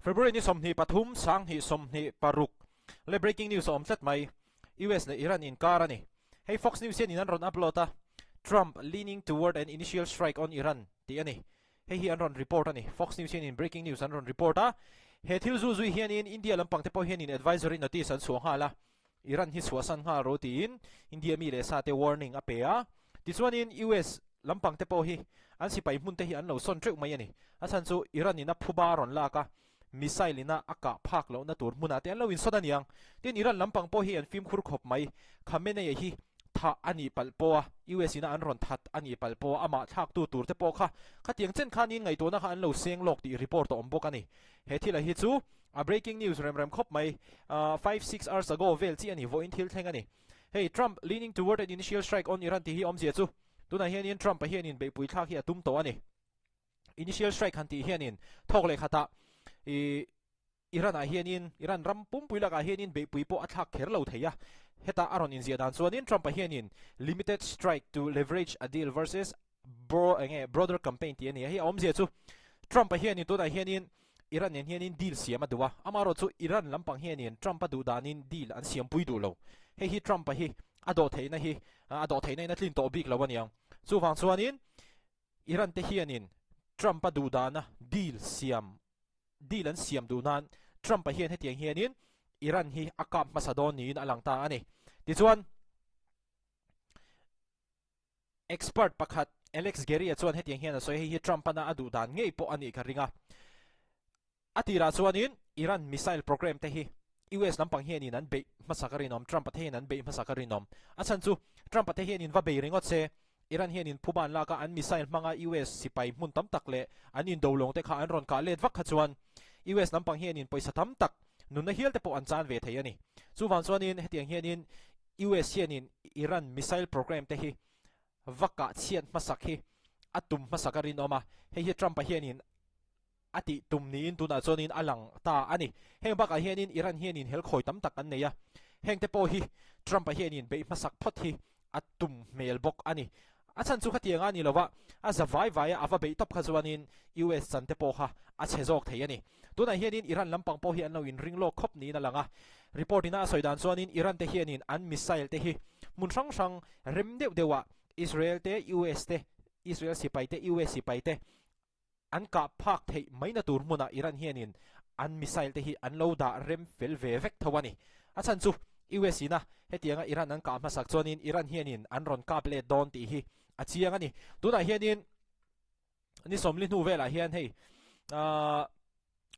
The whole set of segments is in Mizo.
February ni 23 2026 le breaking news a awm tlat mai. US leh Iran inkar a ni. Hei Fox News hian in an rawn upload a, Trump leaning toward an initial strike on Iran tih a ni. Hei hi an rawn report a ni. Fox News hian in breaking news an rawn report a. He thil zu zui hian in India lampang te pawh hian in advisory notice an chhuah nghal a. Iran hi chhuahsan nghal ro tiin India mi leh sa te warning a pe a. Tichuanin US lampang te pawh hi an sipai hmun te hi an lo sawn teuh mai a ni. A chhan chu Iran in a phuba a rawn lak a, missile in a a kah phak lohna tur hmunah te an lo insawn a niang. Tin, Iran lampang pawh hi an fimkhur khawp mai. Khamenei hi thah a nih palh pawh a, US in a an rawn that a nih palh pawh a, amah thlaktu tur te pawh kha khatiang chen khanin ngaihtuahna kha an lo seng lawk tih report a awm bawk a ni. He thil a hi chu a breaking news rem rem khawp mai. 5, 6 hours ago vel chiah a ni, vawiin thil thleng a ni. Hei Trump leaning toward an initial strike on Iran tih hi awmzia chu tunah hianin Trump-a hianin beihpui thlak hi a tum tawh a ni. Initial strike han tih hianin thawk leh khatah i Iran-ah hianin Iran ram pumpui lakah hianin beihpui pawh a thlak kher lo thei a. Heta a rawn inziah dan chuanin Trump-a hianin limited strike to leverage a deal versus bro enge broader campaign tih a ni a. Hei a awmzia chu Trump-a hianin tunah hianin Iran nen hianin deal siam a duh a, amaherawhchu Iran lampang hianin Trump-a duh danin deal an siampui duh lo. Hei hi Trump-a hi a dawhtheihna hi a dawhtheihna in a tlin tawh bik lo a niang. Chuvang chuanin Iran te hianin Trump-a duh dana deal siam deal an siam duh nan Trump-a hian hetiang hianin Iran hi a kap hmasa dawn niin a lang ta a ni. Tichuan. Expert pakhat Alex Gary-a chuan hetiang hian a sawi, Hei hi Trump-ana a duh dan ngei pawh a nih ka ring a. A tirah chuanin Iran missile program te hi US lampang hianin an beih hmasa ka rinawm, Trump-a te hian an beih hmasa ka rinawm. A chhan chu Trump-a te hianin va bei ringawt se, Iran hianin phuban laka an missile hmanga US sipai hmun tam tak leh an indolawng te kha an rawn kah let vak kha chuan US lampang hianin pawisa tam tak nunna hial te pawh an chan ve thei a ni. Chuvang chuanin hetiang hianin US hianin Iran missile program te hi va kah chhiat hmasak hi a tum hmasak a rinawm a, hei hi Trump-a hianin a tih tum niin tunah chuanin a lang ta a ni. Heng bakah hianin Iran hianin helkhawi tam tak an nei a, heng te pawh hi Trump-a hianin beih hmasak phawt hi a tum hmel bawk a ni. A chhan chu khatiang a ni lova, a za vai vai a, a va beih tawp kha chuanin US chan te pawh kha a chhe zawk thei a ni. Tunah hianin Iran lampang pawh hi an lo inring lawk khawp niin a lang a. Report ina a sawi dan chuanin Iran te hianin an missile te hi hmun hrang hrang rem deuh deuhah Israel te, US te, Israel sipai te, US sipai te An kah phak theih maina tur hmunah Iran hianin an missile te hi an lo dah rem fel ve vek tho a ni. A chhan chu US ina hetianga Iran an kah hmasak chuanin Iran hianin an rawn kap let dawn tih hi a chiang a ni. Tunah hianin ni sawmli hnu velah hian hei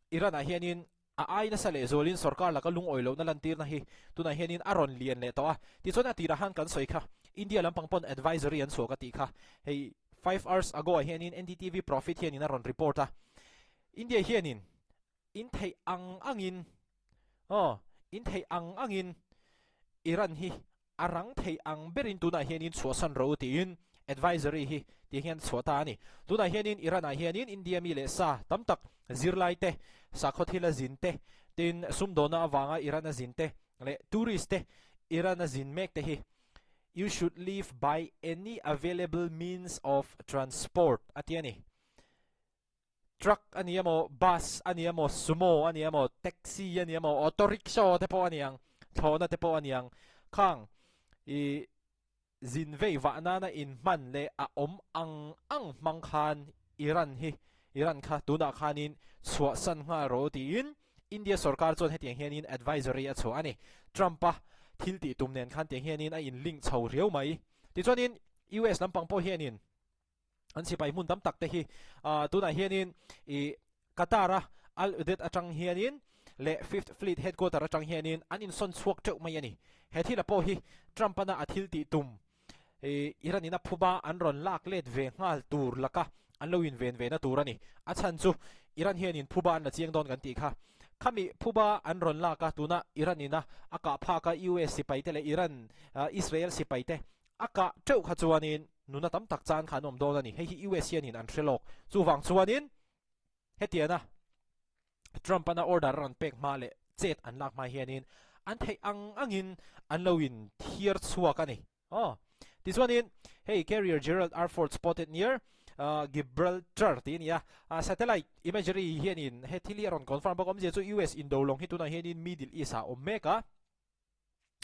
Iran ah hianin A ai nasa leh zualin sorkar laka lungawi lohna lantirna hi tunah hianin a rawn lian leh tawh a. Tichuan a tirah khan kan sawi kha, India lampang pawn advisory an chhuak a tih kha. Hei 5 hours ago ah hianin NDTV Profit hianin a rawn report a. India hianin in theih ang angin aw in theih ang angin Iran hi A rang theih ang berin tunah hianin chhuahsan rawh u tiin advisory hi ti hian chhuah ta a ni. Tunah hianin Iran-ah hianin India mi leh sa tam tak zirlai te, sakhaw thila zin te, tin sumdawna avanga Iran-a zin te leh tourist te Iran-a zin mek te hi You should leave by any available means of transport a ti a ni. Truck a ni emaw, bus a ni emaw, sumo a ni emaw, taxi a ni emaw, auto rickshaw te pawh a ni ang, thlawhna te pawh a ni ang. Khang i zin vei vah nana inhman leh a awm ang ang hmang khan Iran hi Iran kha tunah khanin chhuahsan nghal rawh u tiin India sorkar chuan hetiang hianin advisory a chhuah a ni. Trump-a thil tih tum nen khan tiang hianin a in link chho riau mai. Tichuanin US lampang pawh hianin An sipai hmun tam tak te hi tunah hianin i Qatar-a Al Udeid atang hianin leh Fifth Fleet headquarter atang hianin an insawn chhuak teuh mai a ni. He thila pawh hi Trump-ana a thil tih tum i Iran-in a phuba an rawn lak let ve nghal tur laka an lo inven ve na tur a ni. A chhan chu Iran hianin phuba an la chiang dawn kan tih kha. Khami phuba an rawn lak a, tuna Iran-in a a kah phak a US sipaite leh Iran Israel sipaite A kah teuh kha chuanin nuna tam tak chan kha an awm dawn a ni. Hei hi US hianin an hre lawk. Chuvang chuanin hetiana Trump-ana order a rawn pek hma leh chet an lak hma hianin an theih ang angin an lo in thiar chhuak a ni. Aw. Tichuanin hei carrier Gerald R. Ford spotted near. Gibraltar tih a ni a, satellite imagery hianin he thil hi a rawn confirm bawk a, awmzia chu US indo lawng hi tunah hianin Middle East ah a awm mek a,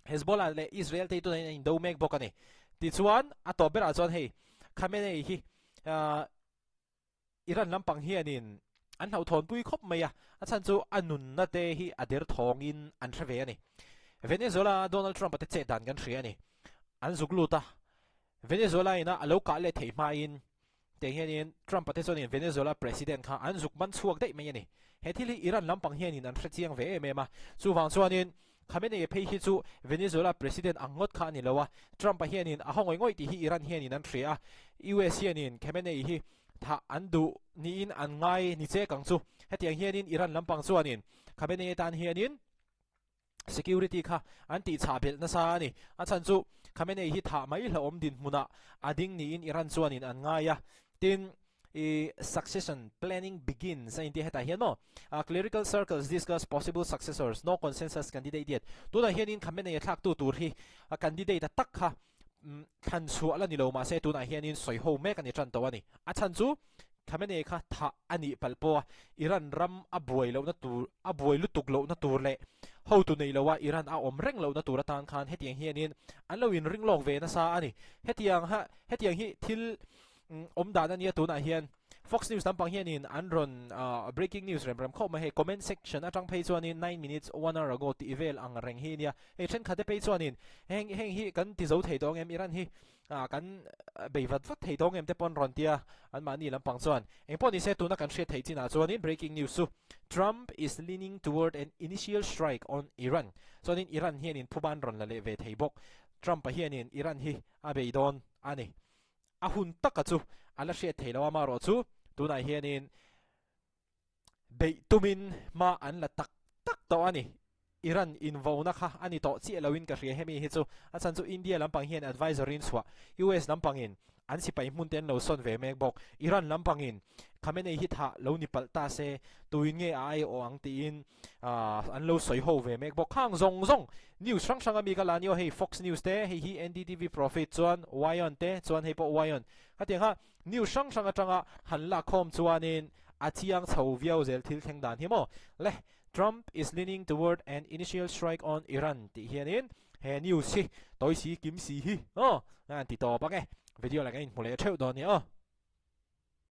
Hezbollah leh Israel te hi tunah hian an indo mek bawk a ni. Tichuan a tawp berah chuan hei Khamenei hi Iran lampang hianin an hlauhthawnpui khawp mai a, a chhan chu a nunna te hi a der thawngin an hre ve a ni. Venezuela Donald Trump-a te chet dan kan hria a ni. An zuk lut a, Venezuela ina a lo kah let theih hmain tiang hianin Trump-a te chuanin Venezuela President kha an zuk man chhuak daih mai a ni. He thil hi Iran lampang hianin an hre chiang ve em em a, chuvang chuanin Khamenei phei hi chu Venezuela President ang ngawt kha a ni lo a, Trump-a hianin a haw ngawih ngawih tih hi Iran hianin an hria a, US hianin Khamenei hi thah an duh niin an ngai ni chek ang chu. Hetiang hianin Iran lampang chuanin Khamenei atan hianin security kha an tihchah belh nasa a ni. A chhan chu Khamenei hi thah mai hlauhawm dinhmunah a ding niin Iran chuanin an ngai a, tin, I succession planning begins a inti hetah hian maw clerical circles discuss possible successors, no consensus candidate yet. Tunah hianin Khamenei a thlaktu tur hi a candidate a tak kha thlan chhuah la ni lo mahse tunah hianin sawi ho mek a ni tan tawh a ni. A chhan chu Khamenei kha thah a nih palh pawh a Iran ram a buai lohna tur a buai lutuk lohna tur leh hotu nei loa Iran a awm reng lohna tur atan khan hetiang hianin an lo inring lawk ve nasa a ni. Hetiang hetiang hi thil Awm dan a nia tunah hian Fox News lampang hianin an rawn breaking news rem rem khawp mai hei comment section atang phei chuanin 9 minutes 1 hour ago tih vel ang reng hi nia hei thenkhat te phei chuanin heng heng hi kan ti zo thei tawh ang em Iran hi kan bei vat vat thei tawh ang em te pawn rawn tia anmahni lampang chuan engpawh nise tuna kan hriat theih chinah chuanin breaking news chu Trump is leaning toward an initial strike on Iran chuanin Iran hianin phuban rawn la leh ve thei bawk Trump-a hianin Iran hi a bei dawn a ni. A hun taka chu a la hriat thei lo a, amaherawhchu tunah hianin beih tumin hma an la tak tak tawh a ni. Iran invona kha a ni tawh chiah loin ka hria hemi hi chu. A chhan chu India lampang hian advisory in chhuah, US lampangin an sipai hmun te an lo sawn ve mek bawk. Iran lampangin Khamenei hi thah lo ni palh ta se, tuin nge a aiawh ang tiin an lo sawi ho ve mek bawk. Khang zawng zawng news hrang hrang ami ka la nia hei Fox News te, hei hi NDTV Profit chuan Wyon te chuan hei pawh Wyon. Khatiang kha news hrang hrang atanga han lak khawm chuanin a chiang chho viau zel thil thleng dan hi maw. Le Trump is leaning toward an initial strike on Iran tih hianin he news hi tawi si kim si hi aw an ti tawp ang e. Video la kan inhmu leh theuh dawn nia aw.